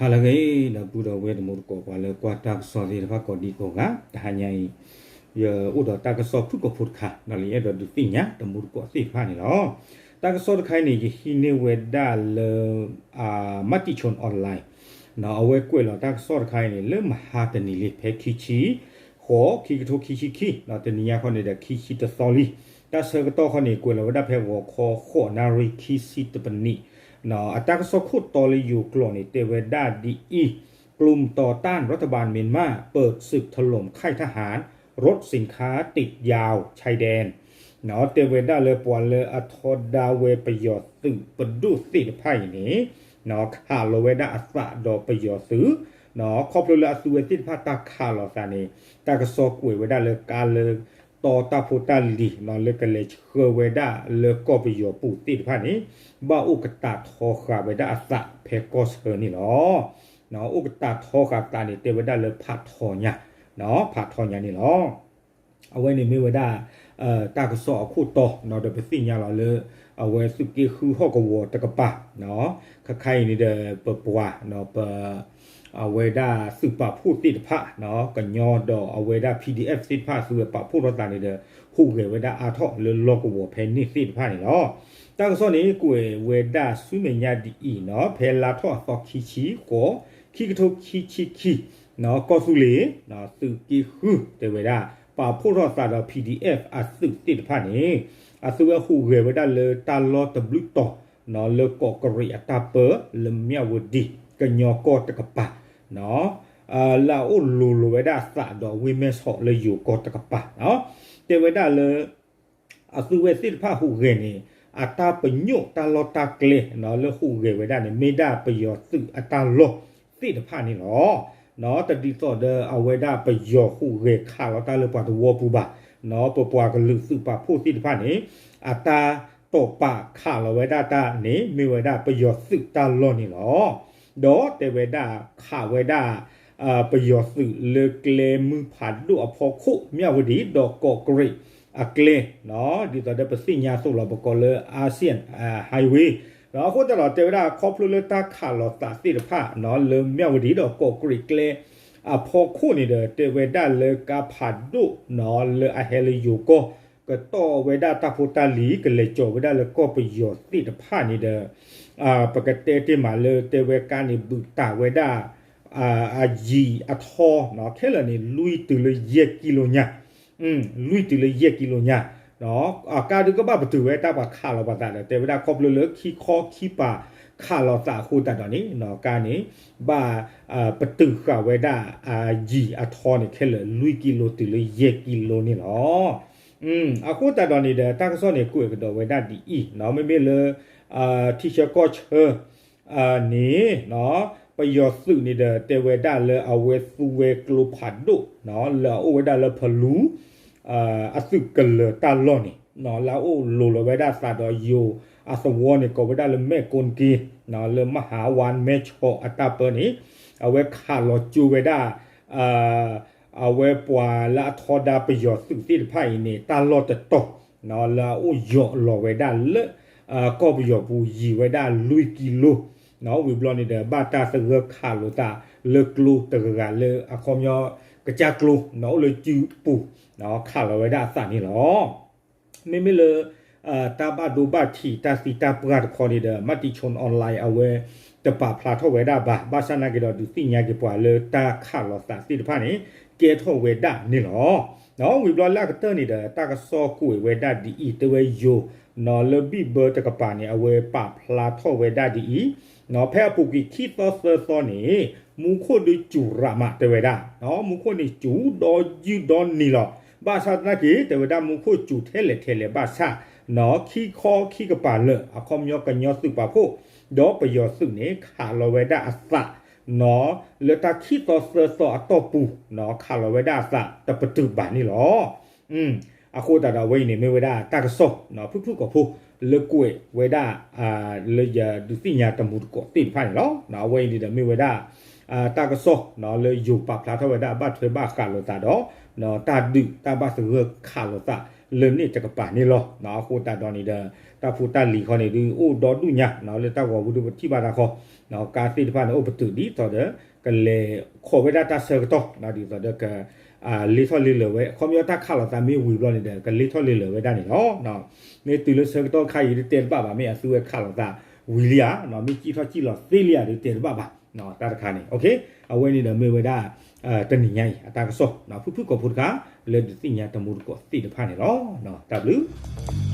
ဟါလၢအဂ့ၤ ဒီပုၢ်ဒီဝဲၢ်တံၤသကိး ပှၤလၢကွၢ်တၢ်ကစီၣ်သ့ၣ်တဖၣ်ကိးဒံကိးဂၤ, တဟါညါအံၤ ယအိၣ်ဒီးတၢ်ကစီၣ်ဖုၣ်ကိာ်ဖိတခါ ဒီးလံာ်အဲၣ်ဒိးဒုးသ့ၣ်ညါတမူတကိးသ့ၣ်တဖၣ်န့ၣ်လီၤ. တၢ်ကစီၣ်တခါအံၤန့ၣ် ယဟံးန့ၢ်ဝဲဒၣ်လၢ Matichon Online အဝဲကွဲးလီၤတၢ်ကစီၣ်တခါအံၤန့ၣ် လၢမဟါတနံၤလံ ဖဲခံဆံဃိး ခံကထိခံဆံခံ, တနံၤညါခီန့ၣ်ဒီး ခံဆံတသီလံ. တၢ်ဆၢကတီၢ်ခီန့ၣ် ကွဲးလီၤဝဲဒၣ်ဖဲဂီၤခီဃိးနၣ်ရံၣ်ခံဆံတပနံး, အတၢ်ကစီၣ်ခိၣ်တီလၢယိၤကျိာ်န့ၣ် တဲဝဲဒၣ်ဒ်အံၤ, กลุ่มต่อต้านรัฐบาลเมียนมาเปิดศึกถล่มค่ายทหาร รถสินค้าติดยาวชายแดน တဲဝဲဒၣ်လၢ ပှၤလၢအထီဒါဝဲပယီၤသုးပဒိၣ်သ့ၣ်တဖၣ်အံၤန့ၣ် ခးလီၤဝဲဒၣ်အသးဒီးပယီၤသုး, ခီဖျိလၢအသုဝဲသ့ၣ်တဖၣ်တၢ်ခးလိာ်သးန့ၣ် တၢ်ကစီၣ်ကွဲးဝဲဒၣ်လၢ ကါလၢတီတၢ်ဖိတၢ်လံၤ လၢကလဲၤဆှၢဝဲဒၣ်လၢကီၢ်ပယီၤပူၤသ့ၣ်တဖၣ်န့ၣ် ဘၣ်အိၣ်ကတၢ်ထီဃာ်ဝဲဒၣ်အသးဖဲကီၢ်ဆၢန့ၣ်လီၤ. အိၣ်ကတၢ်ထီဃာ်သးန့ၣ် တဲဝဲဒၣ်လၢဖးထီညါ, ဖးထီညါန့ၣ်လီၤ. အဝဲန့ၣ်မ့ၢ်ဝဲဒၣ် တၢ်ကစီၣ်အခိၣ်တီ ဒီးပသ့ၣ်ညါလီၤလၢ အဝဲသုးက့ဃုဟီၣ်ကဝီၤတကပၤ, ခဲခါအံၤန့ၣ်ဒီး ပပှၤ ပ အဝဲဒၣ်သုးပာ်ဖှိၣ်သ့ၣ်တဖၣ် ကညီဒီးအဝဲဒၣ် PDF သ့ၣ်တဖၣ် သုဝဲပာ်ဖှိၣ်ထီၣ်သးန့ၣ်ဒီး ဟူးဂဲၤဝဲဒၣ်အါထီၣ်လၢလီၢ်ကဝီၤဖဲန့ၣ်သ့ၣ်တဖၣ်န့ၣ်လီၤ. တၢ်ကစီၣ်န့ၣ် ကွဲးဝဲဒၣ်ဆူမဲာ်ညါဒ်အံၤ, ဖဲလါထီၣ်အသီခံဆံဃိး ခံကထိခံဆံခံ, ကီၢ်သူလ့ၤ သုးက့ဃု တဲဝဲဒၣ် ပာ်ဖှိၣ်ထီၣ်သးဒီး PDF အသုးသ့ၣ်တဖၣ်န့ၣ် အသုဝဲဟူးဂဲၤဝဲဒၣ်လၢတၢ်လီၢ်တဘျုးတီၤ လၢကီးကရံးအတၢ်ပၢ လၢမၠၣ်ဝတံၤ ကညီကီၢ်တကပၤ လၢအအိၣ်လိၤလိၤဝဲဒၣ်အသးဒီးဝ့ၢ်မဲၢ်ဆီးလၢယိၤကီၢ်တကပၤ, တဲဝဲဒၣ်လၢ အသုဝဲသ့ၣ်တဖၣ်ဟူးဂဲၤန့ၣ် အတၢ်ပညိၣ်တၢ်လီၢ်တၢ်ကျဲ လၢဟူးဂဲၤဝဲဒၣ်န့ၣ် မ့ၢ်ဒၣ်ပယီၤသုးအတၢ်လီၢ်သ့ၣ်တဖၣ်န့ၣ်လီၤ. တဒ်သိးဒီးအဝဲဒၣ်ပယီၤဟူးဂဲၤခးလီၤတၢ်လၢပှၤသဝီပူၤဘၣ်, ပပှၤကလုာ်သုးပာ်ဖှိၣ်သ့ၣ်တဖၣ်န့ၣ် အတၢ်တိာ်ပာ်ခးလီၤဝဲဒၣ်တၢ်န့ၣ် မ့ၢ်ဝဲဒၣ်ပယီၤသုးတၢ်လီၢ်န့ၣ်လီၤ. ဒီးတဲဝဲဒၣ်ခးဝဲဒၣ် ပယီၤသုးလၢကျဲမုၢ်ဖးဒိၣ်အဖီခိၣ် မၠၣ်ဝတံၤ ဒီးကီးကရံးအကျဲ ဒ်သိးဒီးပသ့ၣ်ညါသိးလီၤ ပကိးလၢ Asian Highway, အဃိသတးဒီး တဲဝဲဒၣ်ခီဖျိလၢတၢ်ခးလိာ်သးသ့ၣ်တဖၣ် လၢမၠၣ်ဝတံၤဒီးကီးကရံးကျဲအဖီခိၣ်န့ၣ်ဒီး တဲဝဲဒၣ်လၢကါဖးဒိၣ် လၢအဟဲလၢယိၤကီၢ် ကတီၢ်ဝဲဒၣ်တၢ်ဖိတၢ်လံၤ ကလဲၤကၠီၤဝဲဒၣ်လၢကီၢ်ပယီၤသ့ၣ်တဖၣ်န့ၣ်ဒီး ပကတဲတ့ၢ်မးလၢတဲဝဲကါန့ၣ် ဘုၣ်တၢ်ဝဲဒၣ် အယံၤအထီ ခဲလၢာ်န့ၣ် လွံၢ်တုၤလၢယဲၢ်ကံလိညါ, လွံၢ်တုၤလၢယဲၢ်ကံလိညါ, အကါဒုးကဘၣ်ပတုာ်ဝဲတၢ်ပှၤခးလီၤပှၤသးဒီး တဲဝဲဒၣ်ခီဖျိလၢခံခီခံပၤခးလီၤသးအဃိသတးဒီးန့ၣ် ကါန့ၣ် ဘၣ်ပတုာ်ဃာ်ဝဲဒၣ်အယံၤအထီန့ၣ် ခဲလၢာ်လွံၢ်ကံလိတုၤလၢယဲၢ်ကံလိန့ၣ်လီၤ. အဃိသတးဒီးန့ၣ်ဒီး တၢ်ကစီၣ်န့ၣ် ကွဲးကဒီးဝဲဒၣ်ဒ်အံၤ, မ့မ့ၢ်လၢ ထံဆၢကီၢ်ဆၢ န့ၣ် ပယီၤသုးန့ၣ်ဒီး တဲဝဲဒၣ်လၢအဝဲသူဝဲကျိဖးဒိၣ် လၢအအိၣ်ဝဲဒၣ်လၢဖလူ အသုးကလၢၤတၢ်လီၢ်န့ၣ် လၢအအိၣ်လိၤလီၤဝဲဒၣ်သးဒီးယိၤအသဝီန့ၣ် ကိးဝဲဒၣ်လၢမဲၣ်ကိၣ်က့ၤ လၢမဟါဝါမဲၢ်ဆီးအတၢ်ပၢန့ၣ် အဝဲခးလီၤကၠိဝဲဒၣ် အဝဲပှၤလၢအထီဒါပယီၤသုးသ့ၣ်တဖၣ်အံၤန့ၣ် တၢ်လီၢ်တတီၤ လၢအအိၣ်ယိးလီၤဝဲဒၣ်လၢ ကီၢ်ပယီၤပူၤယံၤဝဲဒၣ်လွံၢ်ကံလိ ဝံၤဘျီန့ၣ်ဒီး ဘၣ်တၢ်သဂၢၢ်ခးလိာ်သးလၢကျိတဂၤဂၤလၢအခီပညီ ကစၢ်ကျိ အိၣ်လၢစုပူၤ ခးလီၤဝဲဒၣ်အသးန့ၣ်လီၤ. မ့မ့ၢ်လၢ တၢ်ဘၣ်ဒိဘၣ်ထံးတၢ်သံတၢ်ပှၢ်တခီန့ၣ်ဒီး Matichon Online အဝဲတပာ်ဖျါထီၣ်ဝဲဒၣ်ဘၣ်. ဘၣ်ဆၣ်နာ်က့ၤဒီးဒုးသ့ၣ်ညါက့ၤပှၤလၢတၢ်ခးလိာ်သးသ့ၣ်တဖၣ်န့ၣ် ကဲထီၣ်ဝဲဒၣ်န့ၣ်လီၤ. ဝံၤဘျီလၢအကတၢၢ်န့ၣ်ဒီး တၢ်ကစီၣ်ကွဲးဝဲဒၣ်ဒ်အံၤ တဲဝဲယိၤ လၢဘံၣ်ဘၢတကပၤန့ၣ် အဝဲပာ်ဖျါထီၣ်ဝဲဒၣ်ဒ်အံၤ, ဖဲအပူၤကွံာ်ခံသီသၢသီန့ၣ် မူခိၣ်ဒုးစူၤရးမးတဲဝဲဒၣ်, မူခိၣ်န့ၣ်စူၤဒီးယုၢ်ဒီးနံၤလီၤ. ဘၣ်ဆၣ်သနာ်က့ၤ တဲဝဲဒၣ်မူခိၣ်စူၤထဲလဲၣ်ထဲလဲၣ်ဘၣ်ဆၣ် ခံခီခံကပၤလၢာ် အခီပညီကညီသုးပာ်ဖှိၣ် ဒီးပယီၤသုးန့ၣ် ခးလီၤဝဲဒၣ်အသး လၢတၢ်ခံသီသၢသီအတီၢ်ပူၤ ခးလီၤဝဲဒၣ်အသးတပတုာ်ဘၣ်န့ၣ်လီၤ. အဃိသတးဒီးအဝဲအံၤန့ၣ် မ့ၢ်ဝဲဒၣ်တၢ်ကစီၣ် ဖုၣ်ဖုၣ်ကိာ်ဖိ လၢကွဲးဝဲဒၣ် လၢယဒုးသ့ၣ်ညါတမူတကိးသ့ၣ်တဖၣ်န့ၣ်လီၤ. အဝဲအံၤန့ၣ်ဒီးမ့ၢ်ဝဲဒၣ် တၢ်ကစီၣ် လၢယိၤပာ်ဖျါထီၣ်ဝဲဒၣ်ဘၣ်ထွဲဘၣ်ဃးလိာ်သးဒီး တၢ်ဒုးတၢ်ဘၣ်သဂၢၢ်ခးလိာ်သး လၢန့ၣ်တကပၤန့ၣ်လီၤ. အဃိသတးဒီးန့ၣ်ဒီး တၢ်ဖိတၢ်လံၤခီန့ၣ်ဒုး အိၣ်ဒီဒူၣ်ညါ လၢတၢ်ဂီၤပူၤဒုးပထံၣ်ဘၣ်တၢ်ခီ ကါသ့ၣ်တဖၣ်န့ၣ် အိၣ်ပတုာ်ဒ်သိးဒီး ကလဲၤခိးဝဲဒၣ်တၢ်ဆၢကတီၢ် ဒ်သိးဒီးက လ့ထီၣ်လ့လၢာ်ဝဲ ခီပညီတၢ်ခးလိာ်သးမ့ၢ်ဝံၤဘျီန့ၣ်ဒီး ကလ့ထီၣ်လ့လၢာ်ဝဲဒၣ်န့ၣ်လီၤ. မ့ၢ်တုၤလၢဆၢကတီၢ်ခါအံၤ တတဲတဘၣ်ဘၣ် မ့ၢ်အသုဝဲခးလိာ်သးဝံၤလံဧါ မ့ၢ်စံၣ်ထီၣ်စံၣ်လီၤသ့လံဧါ ဒုးတဲတဘၣ်ဘၣ် တၢ်တခါန့ၣ် အဝဲန့ၣ်ဒီးမ့ၢ်ဝဲဒၣ် တနံၤညါအံၤ အတၢ်ကစီၣ် ဖုၣ်ဖုၣ်ကိာ်ဖိတခါ လၢဒုးသ့ၣ်ညါတမူတကိးသ့ၣ်တဖၣ်န့ၣ်လီၤ. တၢ်ဘျုး